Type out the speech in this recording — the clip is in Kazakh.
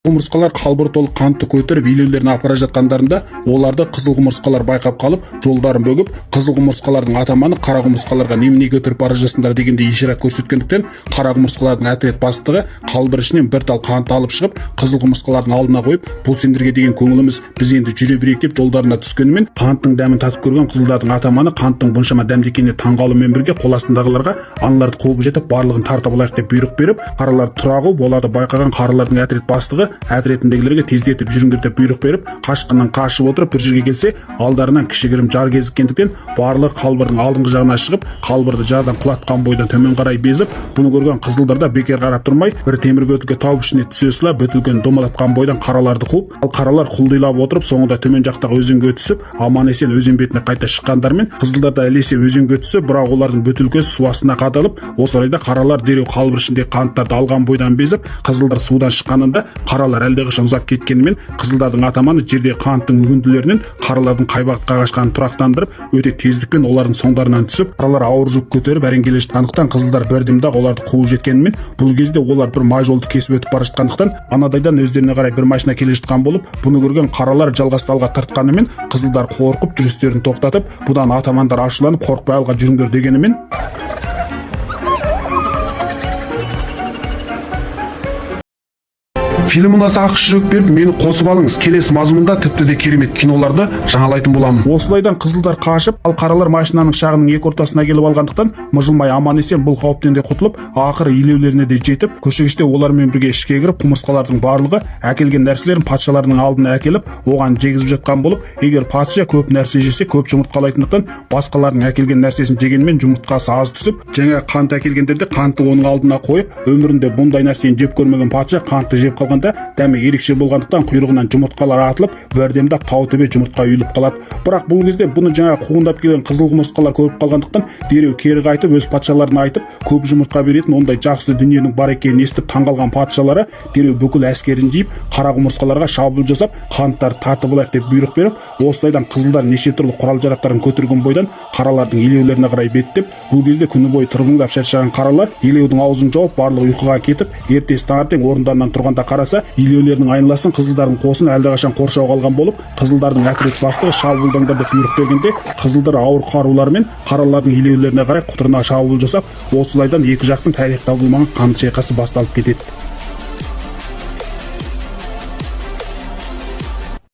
Құмырсқалар қалбыр толы қантты көтеріп, илеулеріне апара жатқандарында оларды қызыл құмырсқалар байқап қалып, жолдарын бөгіп, қызыл құмырсқалардың атаманы қара құмырсқаларға немене көтеріп бара жатсыңдар дегендей ишарат көрсеткендіктен, қара құмырсқалардың отряд бастығы қалбыр ішінен бір тал қант алып шығып, қызыл құмырсқалардың алдына қойып, бұл сендерге деген көңіліміз, біз енді жүре берейік деп жолдарына түскенімен, қанттың дәмін татып көрген қызылдардың атаманы қанттың бұншама дәмді екеніне таңғалумен бірге қол астындағыларға аналарды қуып жетіп, барлығын тартып алайық деп бұйрық беріп, қараларды тұра қуып, оларды байқаған қаралардың отряд бастығы отрядіндегілерге тездетіп жүріңдер деп бұйрық беріп, қашқыннан қашып отырып бір жерге келсе, алдарынан кішігірім жар кезіккендіктен, барлығы қалбырдың алдыңғы жағына шығып, қалбырды жардан құлатқан бойдан төмен қарай безіп, бұны көрген қызылдар да бекер қарап тұрмай, бір темір бөтелке тауып, ішіне түсе сала бөтелкені домалатқан бойдан қараларды қуып, ал қаралар құлдилап отырып, соңында төмен жақтағы өзенге түсіп, аман есен өзен бетіне қайта шыққандарымен, қызылдар да ілесе өзенге түсіп, бірақ олардың бөтелкесі су астына қадалып, осы орайда қаралар дереу қалбыр ішіндегі қанттарды алған бойдан безіп, қызылдар судан шыққанында қаралар әлдеқашан ұзап кеткенімен, қызылдардың атаманы жердегі қанттың үгінділерінен қаралардың қай бағытқа қашқанын тұрақтандырып, өте тездікпен олардың соңдарынан түсіп, қаралар ауыр жүк көтеріп әрең келе жатқандықтан, қызылдар бірдемде ақ оларды қуып жеткенімен, бұл кезде олар бір май жолды кесіп өтіп бара жатқандықтан, анадайдан өздеріне қарай бір машина келе жатқан болып, бұны көрген қаралар жалғасты алға тартқанымен, қызылдар қорқып жүрістерін тоқтатып, бұдан атамандар ашуланып, қорықпай алға жүріңдер дегенімен, фильм ұнаса, ақш жүрек беріп, мені қосып алыңыз. Келесі мазмұнда тіпті де керемет киноларды жаңалайтын боламын. Осылайдан қызылдар қашып, ал қаралар машинаның шағының екі ортасына келіп алғандықтан, мыжылмай аман есен бұл қауіптен де құтылып, ақыры илеулеріне де жетіп, көшегіште олармен бірге ішке кіріп, құмырсқалардың барлығы әкелген нәрселерін патшаларының алдына әкеліп, оған жегізіп жатқан болып, егер патша көп нәрсе жесе, көп жұмыртқалайтындықтан, басқалардың әкелген нәрсесін жегенімен, жұмыртқасы аз түсіп, жаңа қант әкелгендер де қантты оның алдына қойып, өмірінде бұндай нәрсені жеп көрмеген патша қантты жеп қалғанда, дәмі ерекше болғандықтан, құйрығынан жұмыртқалар атылып, бірдемде ақ тау төбе жұмыртқа үйіліп қалады. Бірақ бұл кезде бұны жаңа қуғындап келген қызыл құмырсқалар көріп қалғандықтан, дереу кері қайтып, өз патшаларына айтып, көп жұмыртқа беретін ондай жақсы дүниенің бар екенін естіп таңғалған патшалары дереу бүкіл әскерін жиып, қара құмырсқаларға шабуыл жасап, қанттарды тартып алайық деп бұйрық беріп, осылайдан қызылдар неше түрлі құрал жарақтарын көтерген бойдан қаралардың илеулеріне қарай беттеп, бұл кезде күні бойы тырбыңдап шаршаған қаралар илеудің аузын жауып, барлығы ұйқыға кетіп, ертесі таңертең орындарынан тұрғанда қараса, илеулердің айналасын қызылдардың қосын әлдеқашан қоршауға алған болып, қызылдардың отряд бастығы шабуылдаңдар деп бұйрық бергенде, қызылдар ауыр қаруларымен қаралардың илеулеріне қарай құтырына шабуыл жасап, осылайдан екі жақтың тарихта болмаған қанды шайқасы басталып кетеді.